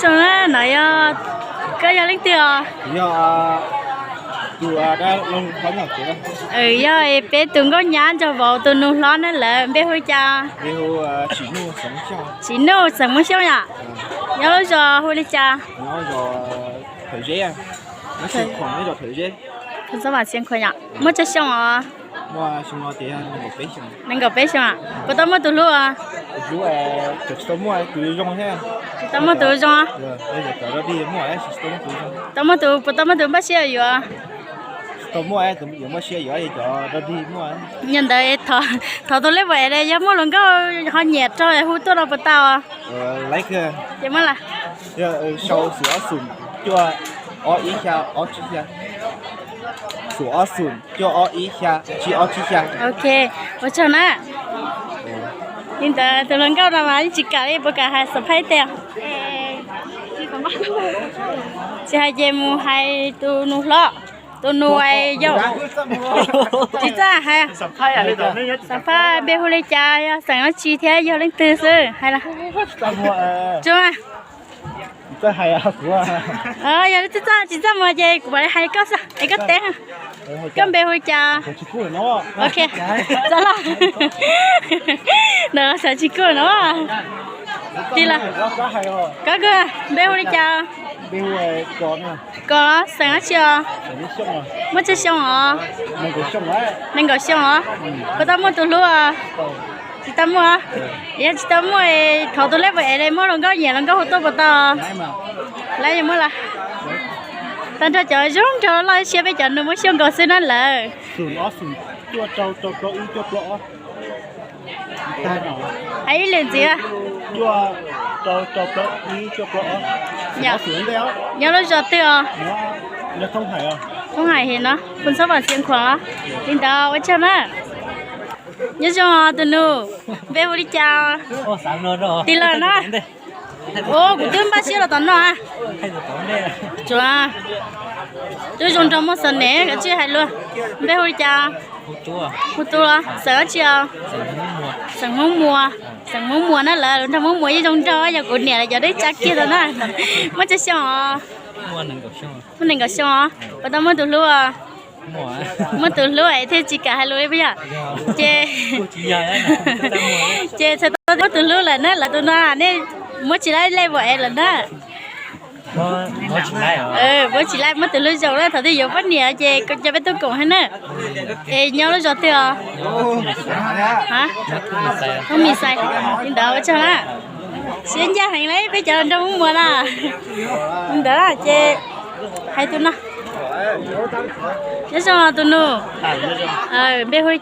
No yog, koj yog leej twg os? Yog peb tus nkauj nyab nrog vauv tus nus hlob na, lawv npe hu li cas? Tsim Nuj xeem Muaj Xyooj yom. Nyob lub zos hu li cas? Muaj tsawg xyoo os? Nees nkaum peb xyoo. Puas tau muaj tus hlub os? Tsis tau muaj tus zoo. Tau muaj tus, puas tau muaj tus npaj siab yuav? Yog ntawd thov tus lej vauv es yog muaj hluas nkauj ho nyiam rau hu tuaj no puas tau? Ces muab lawm. Ok, ua tsaug na. Li ntawd tus hluas nkauj no mas yeej tsis kam li, puas kam hais xam phaj ib teg? Tsis hais ces mus hais tus nus hlob, tus nus yau. Tsis txawj hais. Xam phaj npe hu li cas, yog xeem dab tsi thiab yog leej twg xwb hais los? Yog tsis txawj, tsis txawj mus ces kuv mam li hais koj xwb es koj teb. Koj npe hu li cas? Ok, txawj los. Ntawm xeem Tsis Kuj no. Tis los, koj npe hu li cas? Koj xeem dab tsi os? Muaj tsawg xyoo os? Nees nkaum xyoo os. Puas tau muaj tus hlub os? Tsis tau muaj. Yog tsis tau muaj, thov tus lej vauv es muaj hluas nkauj nyiam hluas nkauj hu tuaj puas tau? Lawv yuav muab lawm. Tag nrho cov zoo nraug loj siab peb cov nus muab xyuaj nkaus xwb na lawm. Hais ib lwm ntxiv. Nyob lub zos twg os? Thoob Hais heev no, Phoos Xab Vam Xiav Khuam. Li ntawd ua tsaug na. Nyob zoo tus nus, npe hu li cas? Tis los na. Ua kuv twb npaj siab los tom no. Tsuav, twb zoo nraug muaj xov nes koj tsij hais luag. Npe hu li cas? Hu Tu los xeem dab tsi os? Xeem Hmoob Muas. Xeem Hmoob Muas na, lawv nrog Hmoob Muas yeej zoo nraug, yog kuv niam lawv cov dej tsa kiag tau na. Muaj tsawg xyoo os? Muaj nees nkaum xyoo os. Puas tau muaj tus hlub os? Muaj tus hlub es thiaj tsis kam hais lus li puas yog? Ces, ces txhais tau muaj tus hlub lawm na, lawv tus no nej muab tsis laib lej vauv es lawm na. Muab tsis laib, muab tus hlub zoo na, thaum twg yuav poj niam ces cov peb tuaj koom thiab na. Es nyob lub zos twg os? Thoob Mis Xais. Li ntawd ua tsaug na. Siab ncaj heev li peb cov nraug Hmoob Muas na. Li ntawd ces hais tus no. Nyob zoo tus nus, npe hu li